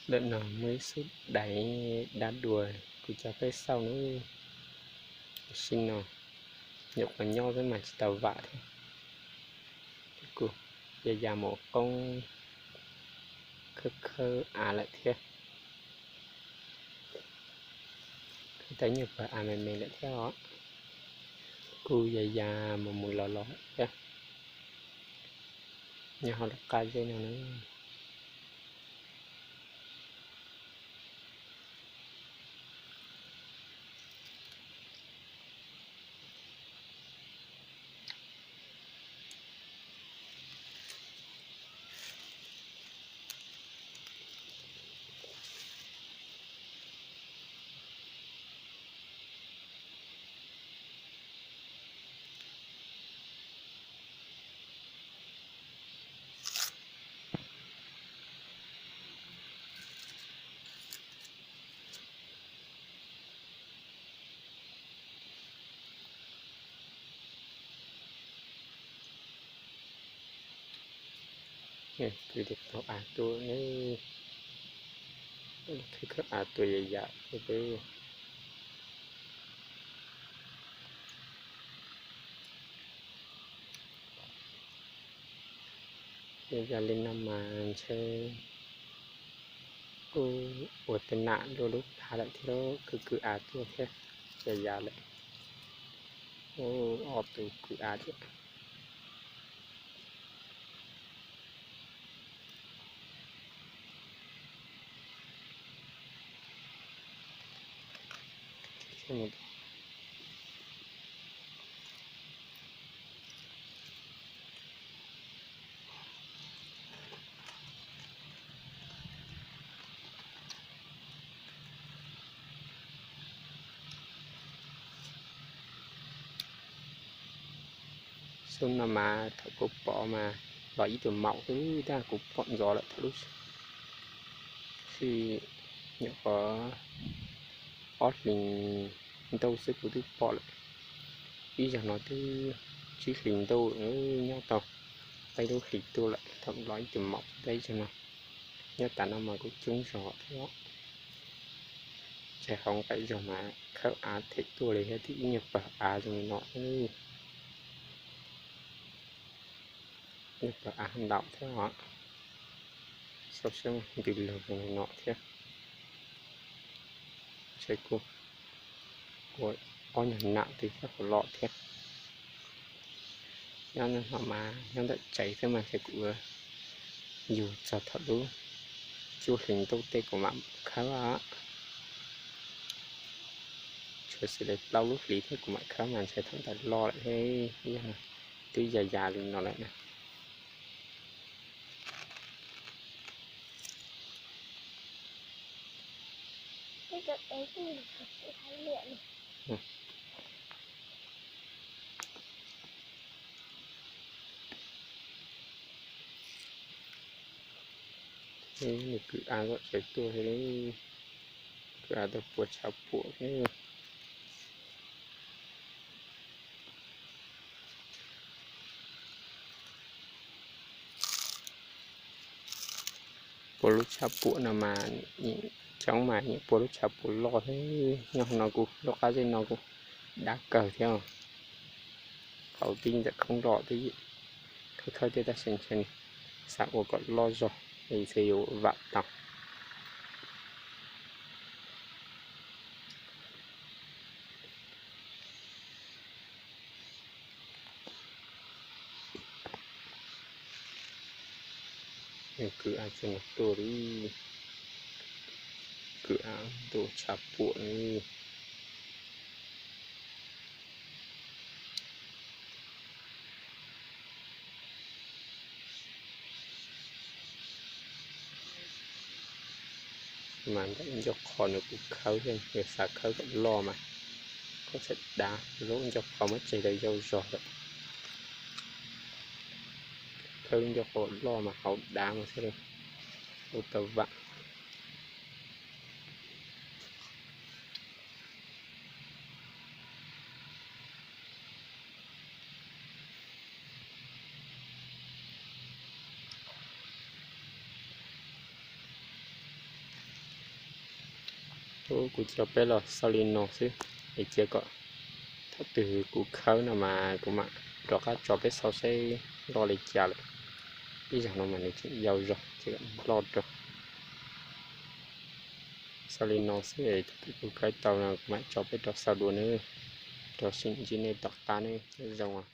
Ntawm no muaj ib xub dais dab dua, kuv coj peb xauj nawb. Tam sim no nyuam qhuav nyob xwb mas tsis tau vam thiab. Kuj ya ya mus qoob khawb khawb av lawm thiab. Khawb tau nyuag pawg av me me lawm thiab os. Kuj ya ya mus mus los los thiab. Nyob hauv lub qab zeb no na. Kwv tij tau av tuaj ne, khawb khawb av tuaj ya yam thiab peb. Yog yam li no mas ntshe kuj ua tej nam luaj lub phav lawm thiab, kwv kwv av tuaj thiab, yam yam lawm. Ob tug kwv av thiab. Xub no mas thaum kuv pom mas los ib tug maum xwb, tab kuv pom ntxov lawm thaum lub sij hawm nyuam qhuav ob hlis ntuj xwb kuv twb pom lawm. Ib zaug no twb tsib hlis ntuj, nyob tau peb lub hlis tuaj lawm thaum los ib tug maum peb zaug no. Nyob tas no mas kuj coob zog thiab. Tsam hauv nqaim zog mas khawb av them tuaj li thiab, twb ib nyuag pawg av zoo li no. Nyuag pawg av ntaum thiab os. Xauj seb ntws lug zoo li no thiab. Ntshe kuj ua ob nyuag nam twb coj qhov loj thiab. Nyob no mas nyob ntawm tsev xwb mas ntshe kuv yug txog thaum lub cuaj hlis ntuj tej kuv mam khawb. Tshuav xws li plaub lub hlis thiab kuv mam khawb mas ntshe thaum ntawd loj lawm thiab, yog no twb ya ya li no lawm na. Nws kwv av zom zaws tuaj thiab, kwv av tau pua tshav puam thiab. Pua lub tshav puam no mas coob mas yeej pua lub tshav puam loj thiab. Nyob no kuj lub qab zej no kuj dab kawg thiab. Qhov tib ntawm khoob loj twb khawb khawb thiab tab sis ntshe xav ua kom loj zog es xwb yuav vam tau. Kwv av tsuas no tuaj li, kwv av tuaj tshav puam li. Mas ntawm ncauj qhov nws kuj khawb thiab, yog xav khawb kom loj mas koj txawm dav lub ncauj qhov muab tseg rau yau zog lawm. Khawb ncauj qhov loj mas hauv dav mas xwb li, ua tau vam. Kuv coj peb los xaus li no xwb, es cia kom thaum twg kuv khawb no mas kuv mam rov qab tso peb xaus seb loj li cas lawm. Ib zaug no mas nws tseem yau zog, cia kom loj rau. Xaus li no xwb, thaum twg kuv khawb tau no kuv mam tso peb rov xaus dua nawb. Rau sij hawm ntsib nej tom qab nawb, nyob zoo os.